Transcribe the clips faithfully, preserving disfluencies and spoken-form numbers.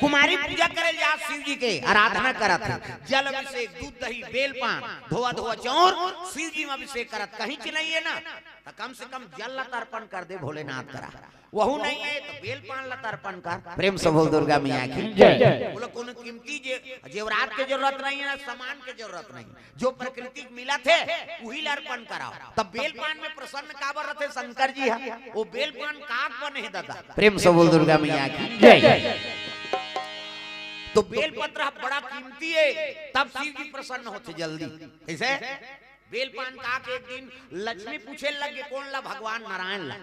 कुमारी पूजा करे ल जात शिव जी के आराधना करत हे, जल अभिषेक, दूध दही, बेल पान, धोवा धोवा चाउर, शिव जी में अभिषेक करत, कहीं चिल्लाइए ना, त कम से कम जल ला तर्पण कर दे भोलेनाथ करा। वहू नहीं है तो बेल पान ला तर्पण कर। प्रेम से बोल दुर्गा मैया की जय। बोलो, कोनो कीमती जे-, जेवरात के जरूरत नहीं है, ना सामान के जरूरत नहीं, जो प्रकृति के मिलत हे, उही ला अर्पण कराओ। तब बेल पान में प्रसन्न काबर रथे शंकर जी हा? वो बेल पान काक बने हे दादा। प्रेम से बोल दुर्गा मैया की जय। तो बेल पत्र बड़ा कीमती है, तब शिव जी प्रसन्न होते जल्दी। कैसे? बेल पान काक एक दिन लक्ष्मी पूछे लगे, कौन ला? भगवान नारायण ला।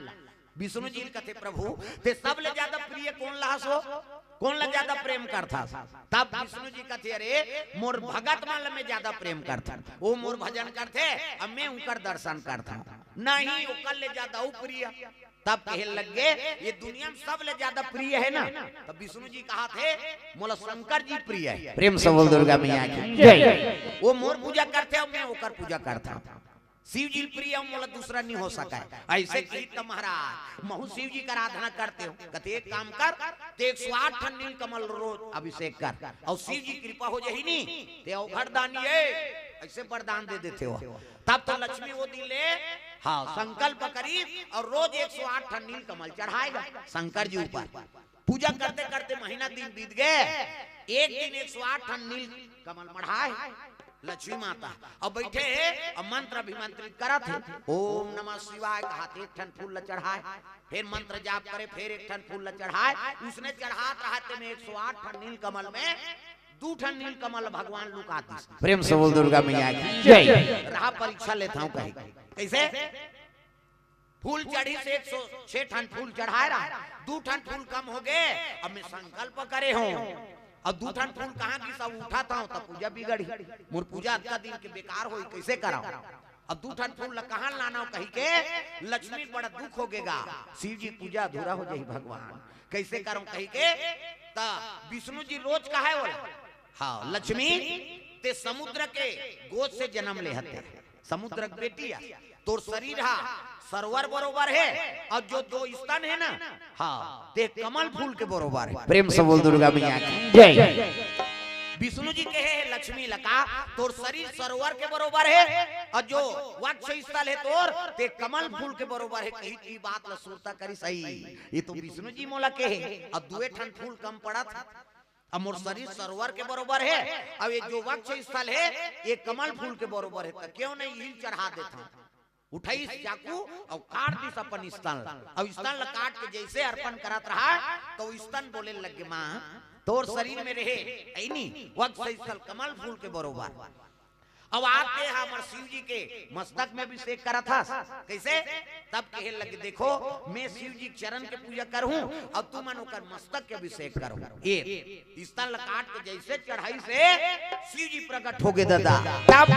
विष्णु जी कथे, प्रभु, ते सबले ज्यादा प्रिय कौन ला हस? कौन ला ज्यादा प्रेम करथस? तब विष्णु जी कथे, अरे, मोर भगत मन ला मैं ज्यादा प्रेम करथन, वो मोर भजन करथे, अब मैं उनकर दर्शन करथन, नहीं ओकर ले ज्यादा ऊ प्रिय। तब कहे लग गे, ये दुनिया में सबले ज्यादा प्रिय है ना? तब विष्णु जी कहा थे, मोला शंकर जी प्रिय है। प्रेम से बोल दुर्गा मैया की जय। वो मोर पूजा करथे, मैं ओकर पूजा करथन। शिव जी प्रिय मोला दूसरा नहीं हो सका है। ऐसे कही त महाराज, महू शिव जी का आराधना करते हो, कथे एक काम कर, ते एक सौ आठ ठन नील कमल रोज अभिषेक कर, और शिव जी कृपा हो जाही नी, ते अवघड़ दानी है, ऐसे वरदान दे देते हो। तब तो लक्ष्मी वो दिन ले, हाँ, संकल्प करी और रोज एक सौ आठ ठन नील कमल चढ़ाएगा शंकर जी ऊपर। पूजा करते करते महीना दिन बीत गए, एक दिन एक सौ आठ ठन नील कमल मढ़ाए लक्ष्मी माता, अब बैठे हे, अब मंत्र अभिमंत्रित करत हे, ओम नमः शिवाय कहात एक ठन फूल ल चढ़ाए, फिर मंत्र जाप करे, फिर एक ठन फूल ल चढ़ाए, उसने चढ़ात रहते में एक सौ आठ ठन नील कमल में दू ठन नील कमल भगवान लुका दिस। प्रेम से बोल दुर्गा मैया की जय। रहा परीक्षा लेता हूँ कहीं, कैसे? फूल चढ़ी से एक सौ छह ठन फूल चढ़ाए रहा, दू ठन फूल कम हो गए। अब मैं संकल्प करे हूँ, अब दू ठन फूल कहाँ की सब उठा था, तब पूजा बिगड़ी, मोर पूजा अतका दिन के बेकार होई, कैसे कराऊं? अब दू ठन फूल ला कहाँ लाना हो कही के लक्ष्मी बड़ा दुख हो गेगा, शिव जी पूजा अधूरा हो जाही भगवान, कैसे करूं कही के। त विष्णु जी रोज कहे वाला, हाँ लक्ष्मी, ते समुद्र के गोद से जन्म ले हते, समुद्र के बेटी आ, तोर शरीर हा सरोवर बरोबर है, और जो दो स्तन है ना, हाँ, ते कमल फूल के बरोबर है। प्रेम से बोल दुर्गा मैया की जय। विष्णु जी कहे हे लक्ष्मी लका, तोर शरीर सरोवर के बरोबर है, और जो वक्ष स्थल है तोर, ते कमल फूल के बरोबर है। कही की बात ला सुरता करी सही, ये तो विष्णु जी मोला कहे, अब दुए ठन फूल कम पड़त। अब मोर शरीर सरोवर के बरोबर है, अब ये जो वक्ष स्थल है, ये कमल फूल के बरोबर है, तो क्यों नहीं हिल चढ़ा देता? उठाइस चाकू और काट दिस अपन स्तन। अब स्तन ला काट के जैसे अर्पण करत रहा, तो स्तन बोले लगे, माँ, तोर शरीर में रहे, ऐनी वक्ष स्थल कमल फूल के बरोबर। अब आते हमर शिव जी के मस्तक में अभिषेक करत हस, कैसे? तब कहे लगे, देखो, मैं शिव जी के चरण के पूजा करहूँ और तुमन ओकर मस्तक के अभिषेक करहूँ। ये स्तन ला काट के जैसे चढ़ाइस हे, शिव जी प्रकट हो गे दादा। डम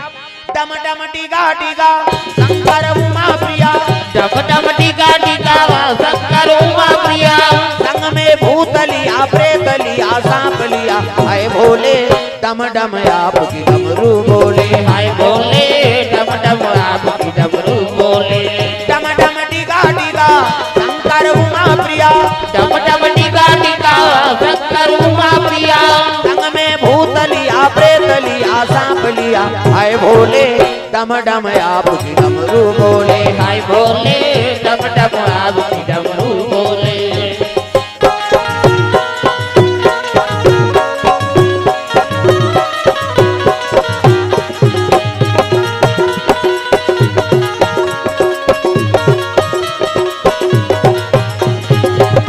डम डम डिगा डिगा शंकर उमा प्रिया। डम डम डिगा डिगा शंकर उमा प्रिया। संग में भूत लिया प्रेत लिया सांप लिया, हाय भोले डम डम आपकी डमरू बोले। हाय भोले डम डम आपकी डमरू बोले। डम डम डिगा डिगा शंकर उमा प्रिया। डम डम डिगा डिगा शंकर उमा प्रिया। संग में भूत लिया प्रेत लिया सांप लिया, हाय भोले डम डम आपकी डमरू बोले। हाय भोले डम डम आपकी डमरू बोले।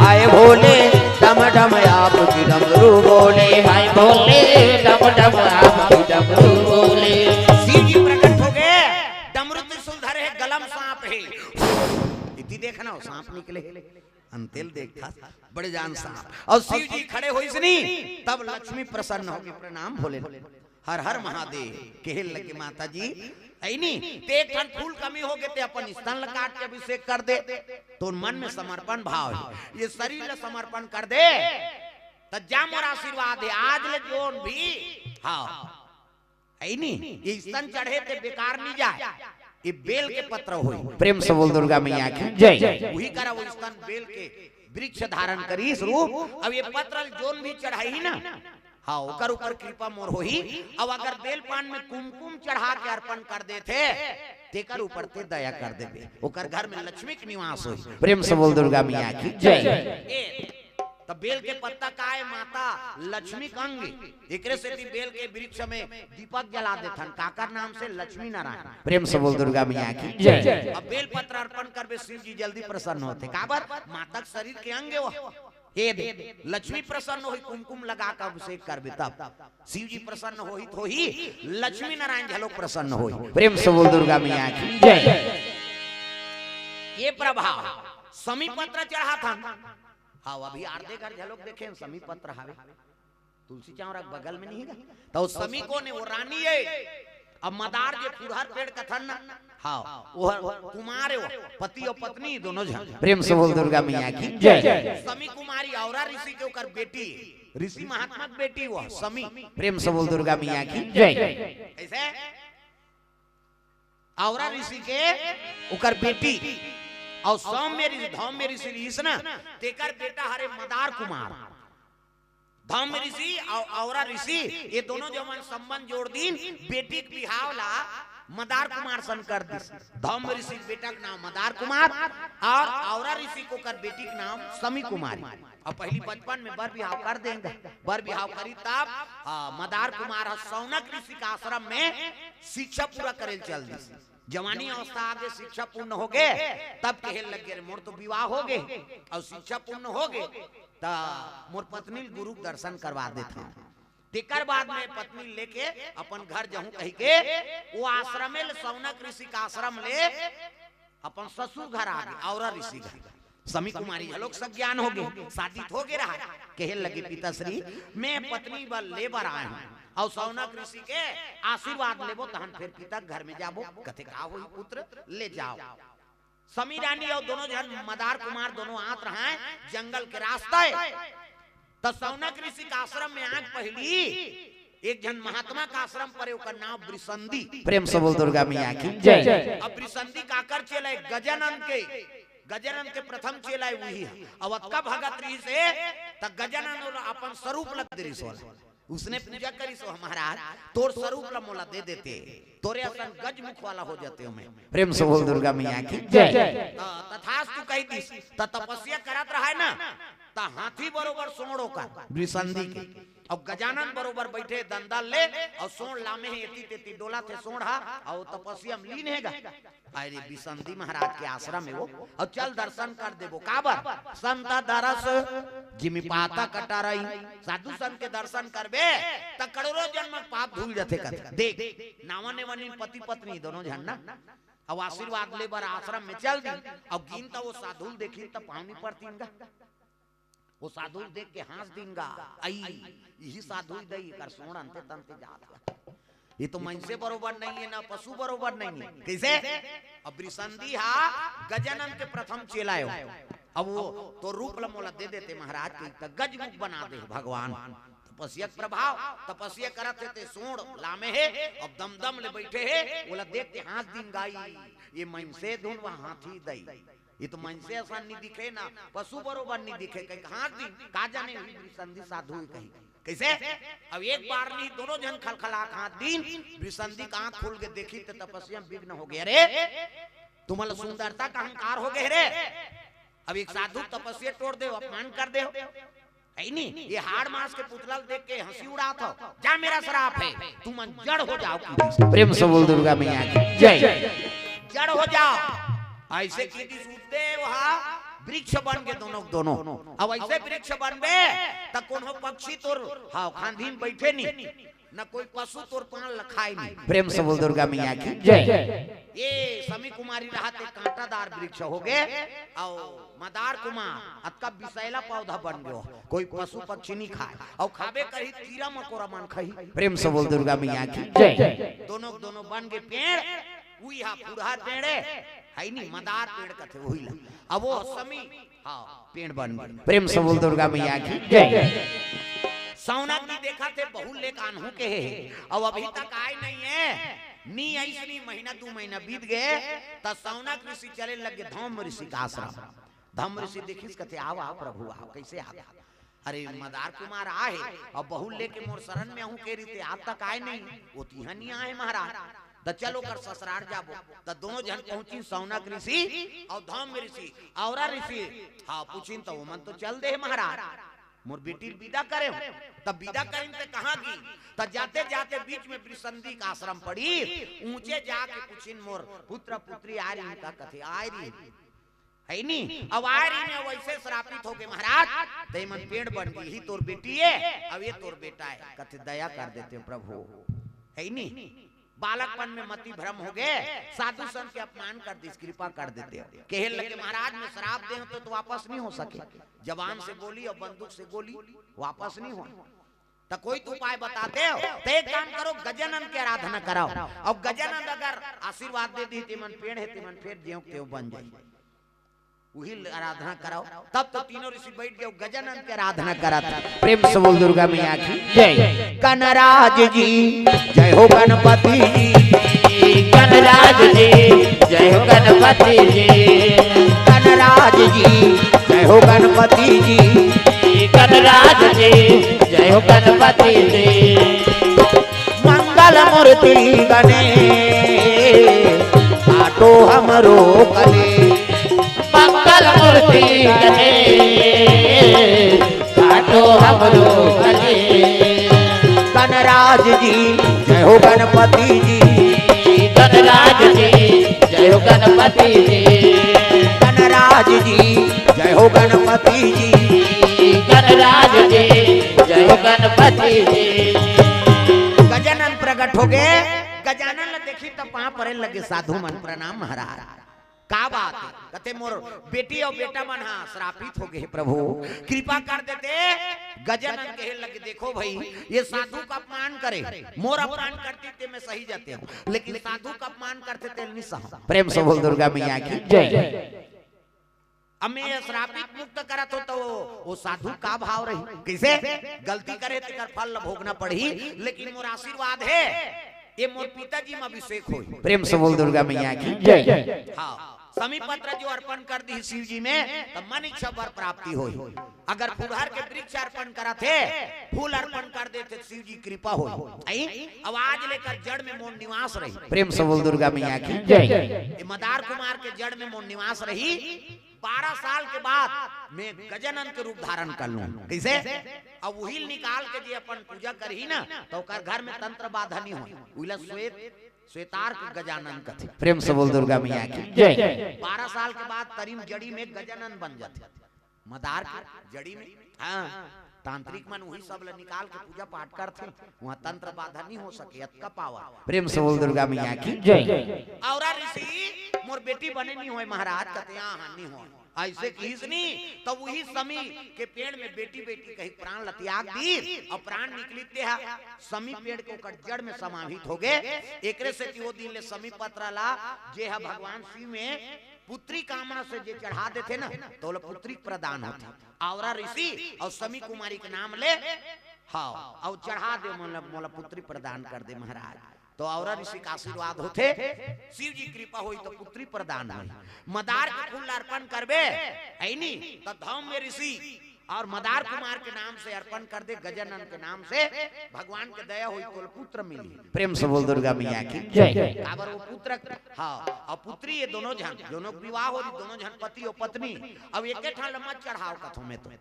हाय भोले डम डम आपकी डमरू बोले। हाय भोले डम डम आपकी डमरू बोले। शिव जी प्रकट हो गए, डमरू त्रिशूल धरे है, गला में सांप है। इति देखना हो, सांप निकले, अंतेल देखता, बड़े जान सांप। और शिव जी खड़े होइस नी, तब लक्ष्मी प्रसन्न होके प्रणाम भोले। हर हर महादेव कहे लगे, माता जी, ऐनी, ते एक ठन फूल कमी हो गे, ते अपन स्तन ल काट के अभिषेक कर दे, तोर मन में समर्पण भाव है, ये शरीर ल समर्पण कर दे, त जा मोर आशीर्वाद है, आज ले जोन भी, हाँ, ऐनी, ये स्तन चढ़े ते बेकार नहीं जाए, ये बेल के पत्र होई। प्रेम से बोल दुर्गा मैया की जय। वही करा वो स्तन बेल के वृक्ष धारण करिस रूप। अब ये पत्र ल जोन भी चढ़ाही ना, हाँ, ओकर ऊपर कृपा मोर होही। अब अगर बेल पान में कुमकुम चढ़ा के अर्पण कर देथे, तेकर ऊपर ते दया कर देबे, ओकर घर में लक्ष्मी के निवास होही। प्रेम से बोल दुर्गा मैया की जय। ए, त बेल के पत्ता काय माता लक्ष्मी के अंग, एकरे सेती बेल के वृक्ष में दीपक जला देथन, काकर नाम से? लक्ष्मी नारायण। प्रेम से बोल दुर्गा मैया की जय। अब बेल पत्र अर्पण करबे, शिव जी जल्दी प्रसन्न होथे। काबर? माता के शरीर के अंग हे वो। हे दे, लक्ष्मी प्रसन्न होही, कुमकुम लगा के अभिषेक करबे तब। शिव जी प्रसन्न होही त होही, लक्ष्मी नारायण घलोक प्रसन्न होही। प्रेम से बोल दुर्गा मैया की जय। ये प्रभाव समी पत्र चढ़ाथन। हाँ, अभी आरती घर घलोक देखे, समी पत्र हावे। तुलसी चौरा के बगल में नहीं गा? त ओ समी कोन हे? वो रानी हे। अब मदार जे फुरहर पेड़ कथन ना, हाँ, वो कुमार हे, वो पति अउ पत्नी दोनों झन। प्रेम से बोल दुर्गा मैया की जय। समी कुमारी औरा ऋषि के ओकर बेटी हे, ऋषि महात्मा के बेटी वो समी। प्रेम से बोल दुर्गा मैया की जय। कैसे? औरा ऋषि के ओकर बेटी, अउ सौम्य ऋषि, धौम्य ऋषि रिहिस ना, तेकर बेटा हरे मदार कुमार। धौम्य ऋषि अउ औरा ऋषि, ये दोनों जवन संबंध जोड़ दीन, बेटी के बिहाव ला मदार कुमार सन कर दिस। धौम्य ऋषि के बेटा के नाम मदार कुमार अउ औरा ऋषि के ओकर बेटी के नाम समी कुमारी। अउ पहिली बचपन में बर बिहाव कर देंगे, बर बिहाव करी तब, आ, मदार कुमार ह सौनक ऋषि के आश्रम में शिक्षा पूरा करे ल चल दिस। जवानी अवस्था आगे, शिक्षा पूर्ण होगे, तब कहे लगे, "अरे, मोर तो विवाह होगे अउ शिक्षा पूर्ण होगे, त मोर पत्नी ल गुरु के दर्शन करवा देथंव।" तेकर बाद में पत्नी ल लेके अपन घर जाहूं कहिके, वो आश्रमे ले, सौनक ऋषि के आश्रम ले अपन ससुर घर आगे, औरा ऋषि घर। समी कुमारी घलोक सज्ञान होगे, शादी त होगे रहय, कहे लगे, "पिताश्री, मैं पत्नी बर ले बर आए हूं, अउ सौनक ऋषि के आशीर्वाद लेबो, तहन फेर पिता के घर में जाबो।" कथे, "का होही पुत्र, ले जाव।" समी रानी अउ दोनों झन मदार कुमार दोनों आत रहय जंगल के रास्ता हे, त सौनक ऋषि के आश्रम में आए के पहिली एक झन महात्मा के आश्रम परे, ओकर नाम वृषंदी। प्रेम से बोल दुर्गा मैया की जय। अब वृषंदी काकर चेला हे? गजानन के, गजानन के प्रथम चेला हे, उही हे। अब अतका भगत रिहिस हे, त गजानन ओला अपन स्वरूप ल दे रिहिस ओला। उसने पूजा करिस, "ओ महाराज, तोर स्वरूप ल मोला दे देते, तोरे असन गजमुख वाला हो जातेंव मैं।" प्रेम से बोल दुर्गा मैया की जय। त तथास्तु कहि दिस। त तपस्या करत रहय ना, त हाथी बरोबर सोंड़ ओकर वृषंदी के, अउ गजानन बरोबर बइठे दंदल ले, अउ सोंड़ लामे हे, एती तेती डोलत हे सोंड़ ह, अउ तपस्या में लीन हे गा। अरे, वृषंदी महाराज के आश्रम हे वो, अउ चल दर्शन कर देबो। काबर? संत दरस जिमि पातक टरई। साधु संत के दर्शन करबे, त करोड़ों जन्म के पाप धुल जथे कथे। देख, नावा नेवनी पति पत्नी दोनों झन ना, अउ आशीर्वाद ले बर आश्रम में चल दी, अउ गिन त वो साधु ल देखिन त पाँव नइ परतिन गा। वो साधु ल देख के हाँस दिन गा, "अई, इही साधु दई, एकर सोंड़ अंते तंते जात हे। ये तो मनसे बरोबर नइ हे, ना पशु बरोबर नइ हे।" कइसे? अब वृषंदी हा गजानन के प्रथम चेला हे। अब वो तोर रूप ल मोला दे देते महाराज, कहि त गजमुख बना दे भगवान। तपस्या के प्रभाव, तपस्या करत हे ते सोंड़ लामे हे, अब दमदम ले बइठे हे, ओला देख के हाँस दिन गा, "अई, ये मनसे धुन व हाथी दई।" ये तो मनसे असन नइ दिखे ना, पशु बरोबर नइ दिखे, कहिके हाँस दिन, का जाने ही वृषंदी साधु हे कहिके। कइसे? अब एक बार नइ, दोनों झन खलखला के हाँस दिन, वृषंदी के आँख खुल गे, देखिस त तपस्या में विघ्न होगे। "अरे, तुमन ल सुंदरता के अहंकार होगे रे।" अब एक साधु तपस्या टोर देव, अपमान कर देव। हे नी, ये हाड़ मांस के पुतला ल देख के हंसी उड़ात हव। जा, मेरा श्राप हे, तुमन जड़ हो जाव। प्रेम से बोल दुर्गा मैया की जय। जड़ हो जाव। अइसे कहि दिस, उठे वहां वृक्ष बन गे दोनों, दोनों। अब अइसे वृक्ष बनबे त कोनो पक्षी तोर, हाँ, खांधी में बइठे नी, न कोई पशु तोर पान ल खाय नी। प्रेम से बोल दुर्गा मैया की जय। ये समी कुमारी रहत हे कांटादार वृक्ष होगे, अउ मदार कुमार अतका विषैला पौधा बन गयो, कोई पशु पक्षी नइ खाय, अउ खाबे करही त कीरा मकोरा मन खाही। प्रेम से बोल दुर्गा मैया की जय। दोनों, दोनों बन गे पेड़, उही हा फुरहर पेड़ हे, हे नी, मदार पेड़ कथे उही ला। अब वो समी, हाँ, पेड़ बन गे। प्रेम से बोल दुर्गा मैया की जय। सौनक जी देखत हे, बहुत लेक आनहूं कहे हे, अउ अभी तक आय नइ हे। नी अइसनी महीना दू महीना बीत गे, त सौनक ऋषि चले लगे धौम्य ऋषि के आश्रम। धम्म ऋषि देखिस, कथे, "आव, आव प्रभु, आव, कइसे आव?" "अरे, मदार कुमार आए हे, अउ बहू ल लेके मोर शरण में आहूं कहे रहिस ते, आज तक आए नहीं, ओ तिहां नइ आए महाराज।" त चल ओकर ससुरार जाबो। त दोनों झन पहुंचिन, शौनक ऋषि अउ धम्म ऋषि, औरा ऋषि। हाँ, पूछिन त ओमन तो चल दे हे महाराज, मोर बेटी ल बिदा करे हों। त बिदा करिन त कहां गिन? त जाते जाते बीच में वृषंदी के आश्रम पड़िस, उहें जाके पूछिन, "मोर पुत्र पुत्री आए रहिन का?" कथे, "आए रहिन।" हे नी? अब आए रहिन, वइसे श्रापित होगे महाराज, त एमन पेड़ बन गे, इही तोर बेटी ए, अउ ए तोर बेटा ए। कथे, "दया कर देते प्रभु।" हे नी? बालकपन में मति भ्रम होगे, साधु संत के अपमान कर दिस, कृपा कर देते। कहे लगे, "महाराज, मैं श्राप दे हों तो, तो वापस नइ हो सके। जबान से बोली अउ बंदूक से गोली, वापस नइ होय। त कोई तो उपाय बता देव।" त एक काम करो, गजानन के आराधना कराव। अउ गजानन अगर आशीर्वाद दे दिही, त एमन पेड़ हे, त एमन फेर ज्यों के त्यों बन जाही। उही ल आराधना कराव। तब तो तीनों ऋषि बइठ गे, गजानन के आराधना करत। प्रेम से बोल दुर्गा मैया की जय। गणराज जी, जय हो गणपति जी। गणराज जी, जय हो गणपति जी। गणराज जी, जय हो गणपति जी। गणराज जी, जय हो गणपति जी। मंगल मूर्ति गणेश, काटो हमरो कलेश। मंगल मूर्ति गणेश, काटो हमरो कलेश। गणराज जी, जय हो गणपति जी। गणराज जी, जय हो गणपति जी। गणराज जी, जय हो गणपति जी। गणराज जी, जय हो गणपति जी। गजानन प्रगट होगे। गजानन ल देखिन त पांव परे लगे साधु मन, "प्रणाम महाराज।" "का बात हे?" कथे, "मोर बेटी अउ बेटा मन हा श्रापित होगे हे प्रभु, कृपा कर देते।" गजानन कहे लगे, "देखो भई, ए साधु का अपमान करे, मोर अपमान करतिस ते मैं सही जातेंव, लेकिन साधु का अपमान करथे ते नइ सहंव।" प्रेम से बोल दुर्गा मैया की जय। अब मैं ए श्रापित मुक्त करत हों त ओ, ओ साधु का भाव रही? कइसे? गलती करे तेकर फल ल भोगना पड़ही, लेकिन मोर आशीर्वाद हे, ए मोर पिताजी म अभिषेक होही। प्रेम से बोल दुर्गा मैया की जय। हाँ, समी पत्र जो अर्पण कर दिही शिव जी में, त मन इच्छा वर प्राप्ति होही। अगर फुलहर के वृक्ष अर्पण करत हे, फूल अर्पण कर देथे, शिव जी कृपा होही। आई? अब आज ले एकर जड़ में मोर निवास रही। प्रेम से बोल दुर्गा मैया की जय। ए मदार कुमार के जड़ में मोर निवास रही। बारह साल के बाद मैं गजानन के रूप धारण कर लूं। कइसे? अब उही ल निकाल के जे अपन पूजा करही ना, त ओकर घर में तंत्र बाधा नइ होय। उही ल श्वेत, श्वेतार्क गजानन कथे। प्रेम से बोल दुर्गा मैया की जय। बारह साल के बाद तरी म जड़ी में गजानन बन जाथे। मदार के जड़ी में, हाँ, तांत्रिक मन उही सब ल निकाल के पूजा पाठ करथे, उहां तंत्र बाधा नइ हो सके, अतका पावर। प्रेम से बोल दुर्गा मैया की जय। औरा ऋषि, "मोर बेटी बने नइ होय महाराज।" कथे, "हाँ, हाँ, नइ होय।" अइसे किहिस नी, तब उही समी के पेड़ में बेटी, बेटी कहि प्राण ल त्याग दिस अउ प्राण निकलिस ते हा समी पेड़ के ओकर जड़ में समाहित होगे। एकरे सेती ओ दिन ले समी पत्र ला जे हा भगवान शिव में पुत्री कामना से जे चढ़ा देथे ना, त ओला पुत्री प्रदान होथे। औरा ऋषि अउ समी कुमारी के नाम ले, हाँ, अउ चढ़ा दे, मोला, मोला पुत्री प्रदान कर दे महाराज। त औरा ऋषि के आशीर्वाद होथे, शिव जी कृपा होही त पुत्री प्रदान होही। मदार के फूल अर्पण करबे, हे नी, त धम्म ऋषि अउ मदार कुमार के नाम से अर्पण कर दे, गजानन के नाम से, भगवान के दया होही, तोला पुत्र मिलही। प्रेम से बोल दुर्गा मैया की जय। काबर ओ पुत्र, हाँ, अउ पुत्री, ए दोनों झन, दोनों के विवाह होही, दोनों झन पति अउ पत्नी। अब एके ठन ल मत चढ़ाव कथों मैं तो।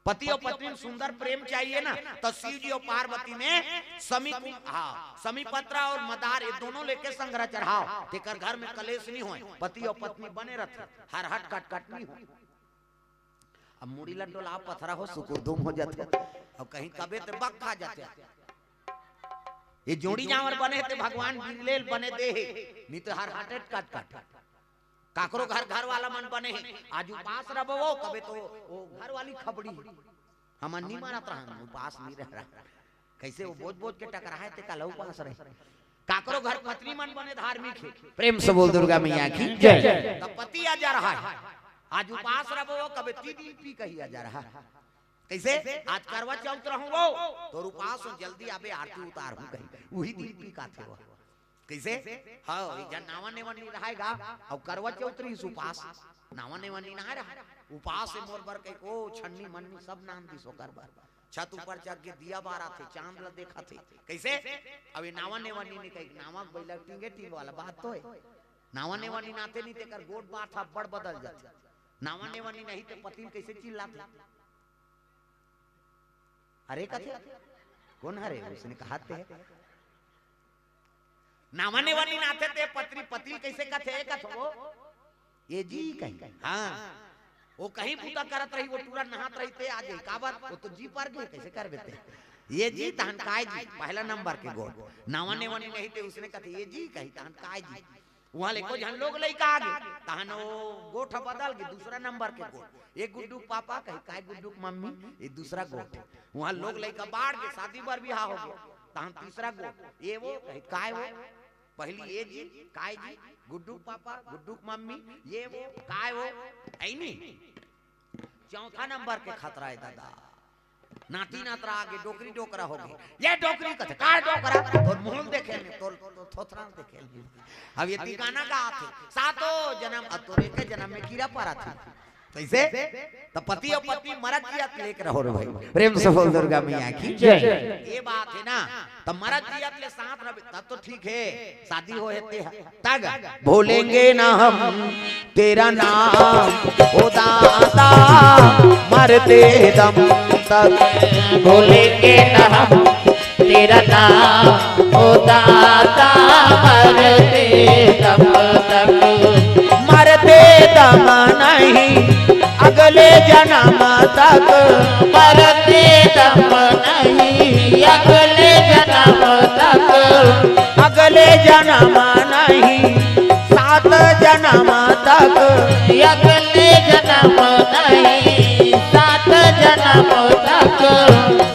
पति अउ पत्नी में सुंदर प्रेम चाहिए ना, त शिव जी अउ पार्वती में समी कुम-, हाँ, समी पत्र अउ मदार, ए दोनों लेके संघरा चढ़ाव, तेकर घर में कलेश नइ होय, पति अउ पत्नी बने रथे, हरहट कटकट नइ होय। अब मुड़ी ल डोलाव, पथरा हो, सुकुरदुम हो जाथे। अब कहीं कबे ते बक खा जाथे। ए जोड़ी जांवर बने हे ते भगवान बिरले ल बने दे हे, नइ त हरहटे कटकट। काकरो घर, घर वाला मन बने हे, आज उपास रबो वो, कबे तो ओ घर वाली खबड़ी। हमन नइ मानत रहन, उपास नइ रह रहा। कइसे ओ बोज बोज के टकराहे ते काला उपास रहे। काकरो घर पत्नी मन बने धार्मिक हे। प्रेम से बोल दुर्गा मैया की जय। त पति आ जा रहा हे, आज उपास रबो वो, कबे तीन दिन पी कहि आ जा रहा हे। कइसे? आज करवा चौथ रहूं वो, तोर उपास हों, जल्दी आबे, आरती उतारहूं कहि, उही दिन पी काथे वो। कइसे? हाँ, एक झन नावा नेवन नइ रहाय गा, अउ करवा चौथ रहिस उपास। नावा नेवा नी नहाय रहा, उपास हे मोर बर कहिके ओ छन्नी मन्नी सब नान दिस ओकर बर। छत ऊपर चढ़ के दिया बारथे, चांद ल देखथे। कइसे? अब ये नावा नेवा नी नी कहिके, नावा के बइला टींगे टींग वाला बात तो हे। नावा नेवा नी नाथे नी तेकर गोठ बात ह बड़ बदल जाथे। नावा नेवा नी नहीं ते पति ल कइसे चिल्लाथे? अरे कथे, कोन हरे? उसने कहा ते। नावा नेवा नी नाथे ते पति, पति ल कइसे कथे? कथे वो, "ए जी" कही। हाँ, वो कहीं बूता करत रही, वो टूरा नहात रही ते आ जाई। काबर? वो तो जी पर गे, कइसे करबे ते? "ए जी" तहन "काय जी", पहला नंबर के गोठ। नावा नेवा नी नहीं ते उसने कथे, "ए जी" कही, तहन "काय जी?" उहाँ ले एको झन लोग लइका आगे, तहन वो गोठ बदल गे, दूसरा नंबर के गोठ। "ए गुड्डू के पापा" कही, "काय गुड्डू के मम्मी?" ये दूसरा गोठ। उहाँ लोग लइका बाढ़ गे, शादी बर बिहाव हो गे, तहन तीसरा गोठ। "ए वो" कही, "काय वो?" पहली "ए जी", "काय जी?" "गुड्डू के पापा", "गुड्डू के मम्मी", "ए वो", "काय वो?" ऐ नी? चौथा नंबर के खतरा हे दादा। नाती नातरा आगे, डोकरी डोकरा हो गे। "ए डोकरी" कथे, "काय डोकरा?" "तोर मुंह ल देखे ले, तोर, तोर थोथरा ल देखे ले।" अब ये तिकाना का आथे, सातों जनम, अब तोर एक जनम में कीरा परथे। कइसे? त पति अउ पत्नी मरत जियत ले एक रहो रे भाई। प्रेम से बोल दुर्गा मैया की जय। ये बात हे ना, त मरत जियत ले साथ रहे, तब तो ठीक हे, शादी होहे ते ह। तग "भूलेंगे ना हम तेरा नाम, ओ दाता, मरते दम तक।" "भूलेंगे ना हम तेरा नाम, ओ दाता, मरते दम तक।" मरते दम नहीं, अगले जनम तक। मरते दम नहीं, अगले जनम तक। अगले जनम नहीं, सात जनम तक। अगले जनम नहीं, सात जनम तक।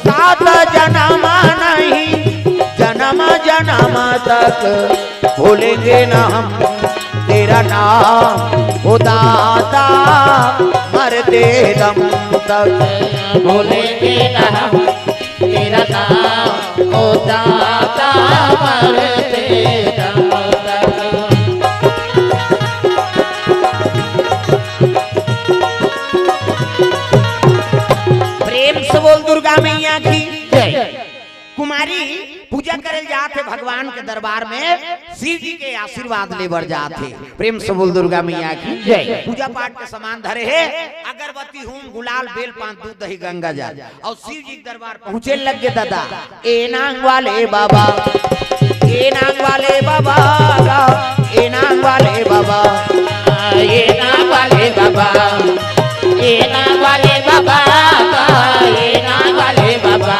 सात जनम नहीं, जनम जनम तक। भूलेंगे ना हम तेरा नाम, ओ दाता, मरते दम तक। भूलेंगे ना हम तेरा नाम, ओ दाता, मरते दम तक। प्रेम से बोल दुर्गा मैया की जय। कुमारी पूजा करे जात हे भगवान के दरबार में, शिव जी के आशीर्वाद ले बर जात हे। प्रेम से बोल दुर्गा मैया की जय। पूजा पाठ के सामान धरे हे, अगरबत्ती, हूम, गुलाल, बेल, पान, दूध, दही, गंगा जल, अउ शिव जी के दरबार पहुंचे लग गे दादा। "ए नांग वाले बाबा, ए नांग वाले बाबा, ए नांग वाले बाबा, ए नांग वाले बाबा।" ए नांग वाले बाबा, ए नांग वाले बाबा।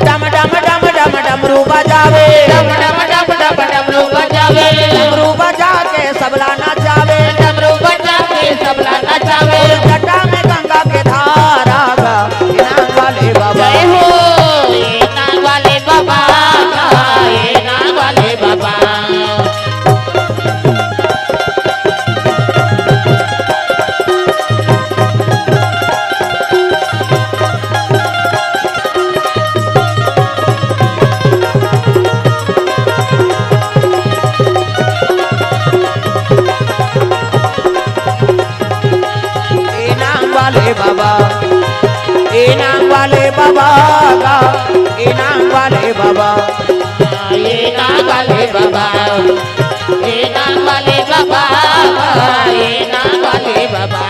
डम डम डम डम डमरू बजावे। डम डम डम डम डमरू बजावे। डमरू बजा के सबला नचावे। डमरू बजा के सबला नचावे। जटा में गंगा के धारा गा, ए नांग वाले बाबा। जय हो, ए नांग वाले बाबा, ए नांग वाले बाबा। ए नांग वाले बाबा, ए नांग वाले बाबा गा, ए नांग वाले बाबा। ए नांग वाले बाबा, ए नांग वाले बाबा, ए नांग वाले बाबा।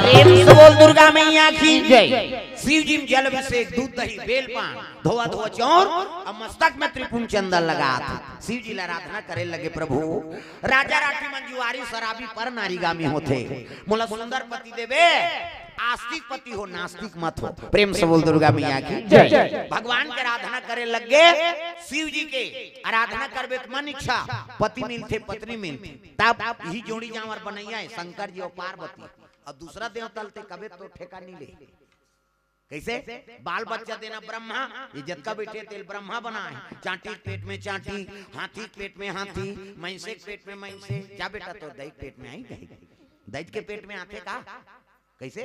प्रेम से बोल दुर्गा मैया की जय। शिव जी में जल अभिषेक, दूध दही बेल पान, धोवा धोवा चाउर अउ मस्तक में त्रिपुंड चंदन लगात हे। शिव जी ला आराधना करे लगे, "प्रभु, राजा राठी मन जुआरी शराबी पर नारीगामी होथे, मोला सुंदर पति देबे, आस्तिक पति हो, नास्तिक मत हो।" प्रेम से बोल दुर्गा मैया की जय। भगवान के आराधना करे लग गे, शिव जी के आराधना करबे त मन इच्छा पति मिलथे, पत्नी मिलथे, तब इही जोड़ी जांवर बनइया हे शंकर जी अउ पार्वती, अउ दूसरा देवता ल ते कबे तो ठेका नी ले। कइसे? बाल बच्चा देना ब्रह्मा, ये जतका बइठे तेल ब्रह्मा बनाए। चांटी के पेट में चांटी, हाथी के पेट में हाथी, मइंसे के पेट में मइंसे। जा बेटा, तोर दई के पेट में आही, दई, दई के पेट में आथे का? कइसे?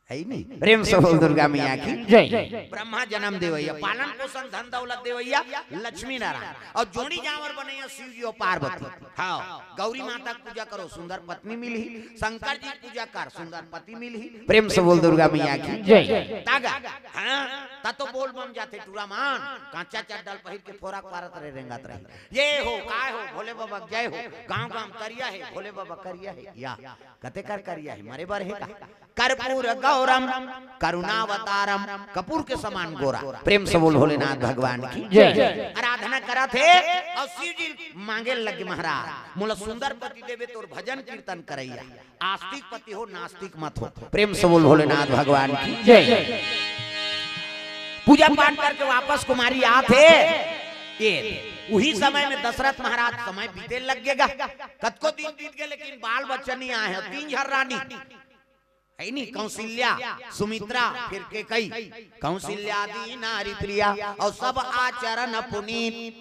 है नहीं? प्रेम से बोल दुर्गा मैया की जय। ब्रह्मा जन्म देवैया, पालन पोषण, धन दौलत देवैया लक्ष्मी नारायण, और जोड़ी जांवर बनैया शिव जी और पार्वती। हाँ, गौरी माता के पूजा करो, सुंदर पत्नी मिलही, शंकर जी के पूजा कर, सुंदर पति मिलही। प्रेम से बोल दुर्गा मैया की जय। तागा, हाँ, ता तो बोल बम जाथे टूरा मान, कांचा चड्डल पहिर के फोरा पारत रहे, रेंगत रहे। ये हो, काय हो, भोले बाबा जय हो, गांव गांव करिया है, भोले बाबा करिया है, या कते कर करिया है, मरे बर है का? कर्पूर गौरम करुणावतारम, कपूर के समान गोरा। प्रेम से बोल भोलेनाथ भगवान की जय। आराधना करत हे और शिव जी मांगे लगे, महाराज, मोला सुंदर पति देबे, तोर भजन कीर्तन करैया, आस्तिक पति हो, नास्तिक मत हो। प्रेम से बोल भोलेनाथ भगवान की जय। पूजा पाठ करके वापस कुमारी आत हे, ये उही समय में दशरथ महाराज समय बीते लग गेगा। कतको दिन बीत गए, लेकिन बाल बच्चा नहीं आए हैं। तीन झर रानी है नी, कौशल्या, सुमित्रा, फिर कैकई। कौशल्या दी नारी प्रिया और सब आचरण पुनीत,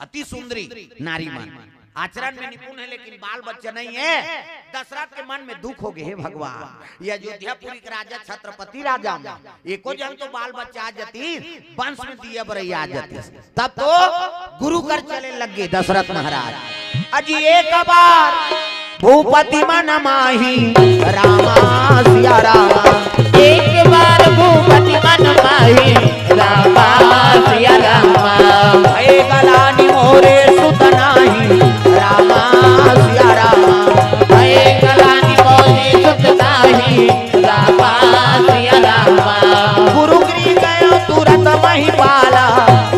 अति सुंदरी नारी मन, आचरण में निपुण है, लेकिन बाल बच्चा नहीं है। दशरथ के मन में दुख हो गए, हे भगवान, ये अयोध्यापुरी के राजा छत्रपति राजा में एको झन तो बाल बच्चा आ जाती, वंश में दिया बरैया आ जाती। तब तो गुरु कर चले लग गे दशरथ महाराज। अजी एक बार भूपति मन माही रामा सिया रामा। एक बार भूपति मन माही रामा सिया रामा। भय गलानी मोरे सुत नाही रामा सिया रामा। भय गलानी मोरे सुत नाही रामा सिया रामा। गुरु गृह गयो तुरत महिपाला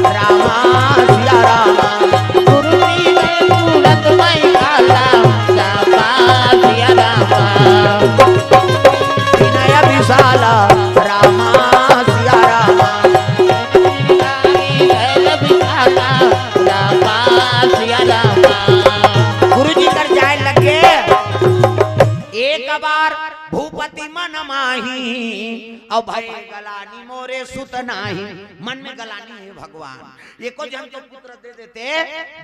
रामा सिया रामा। गुरु गृह गयो तुरत महिपाला रामा सिया रामा। विनय विशाला रामा सिया रामा। विनय विशाला रामा सिया रामा। गुरु जी कर जाए लगे एक बार भूपति मन माही, और भय गलानी मोरे सुत नाही। मन में गलानी है भगवान, एको झन तो पुत्र दे देते।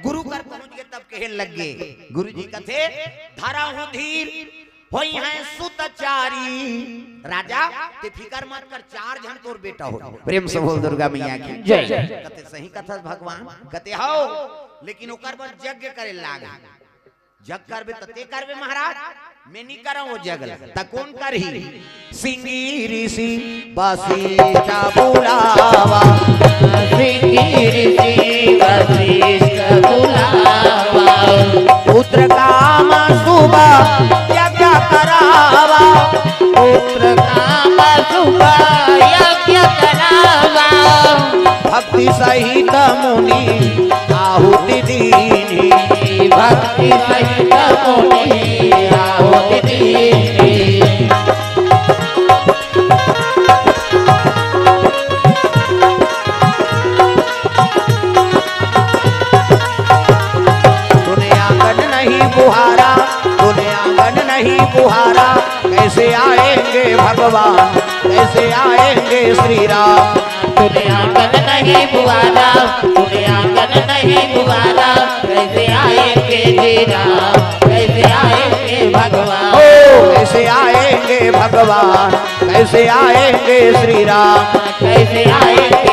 गुरु कर पहुंच गए तब कहे लग गे। गुरु जी कथे, धरा हूँ धीर होई हैं सुत चारी। राजा, ते फिकर मत कर, चार झन तोर बेटा हो। प्रेम से बोल दुर्गा मैया की जय। कथे, सही कथस भगवान? कथे, हव, लेकिन ओकर बर यज्ञ करे लाग। जग करबे त ते करबे महाराज, मैं नी करंव वो जग ल। त कोन करही? सिंगी ऋषि वशिष्ठ बुलावा। सिंगी ऋषि वशिष्ठ बुलावा। पुत्र काम शुभ यज्ञ करावा। पुत्र काम शुभ यज्ञ करावा। भक्ति सहित मुनि आहुति दीन्ही। भक्ति सहित मुनि आहुति दीन्ही। तूने आंगन नहीं बुहारा, तूने आंगन नहीं बुहारा, कैसे आएंगे भगवान, कैसे आएंगे श्री राम? तूने आंगन नहीं बुहारा, तूने आंगन नहीं बुहारा, कैसे आएंगे जी राम, कैसे आएंगे भगवान? ओ, कैसे आएंगे भगवान, कैसे आएंगे श्री राम? कैसे आएंगे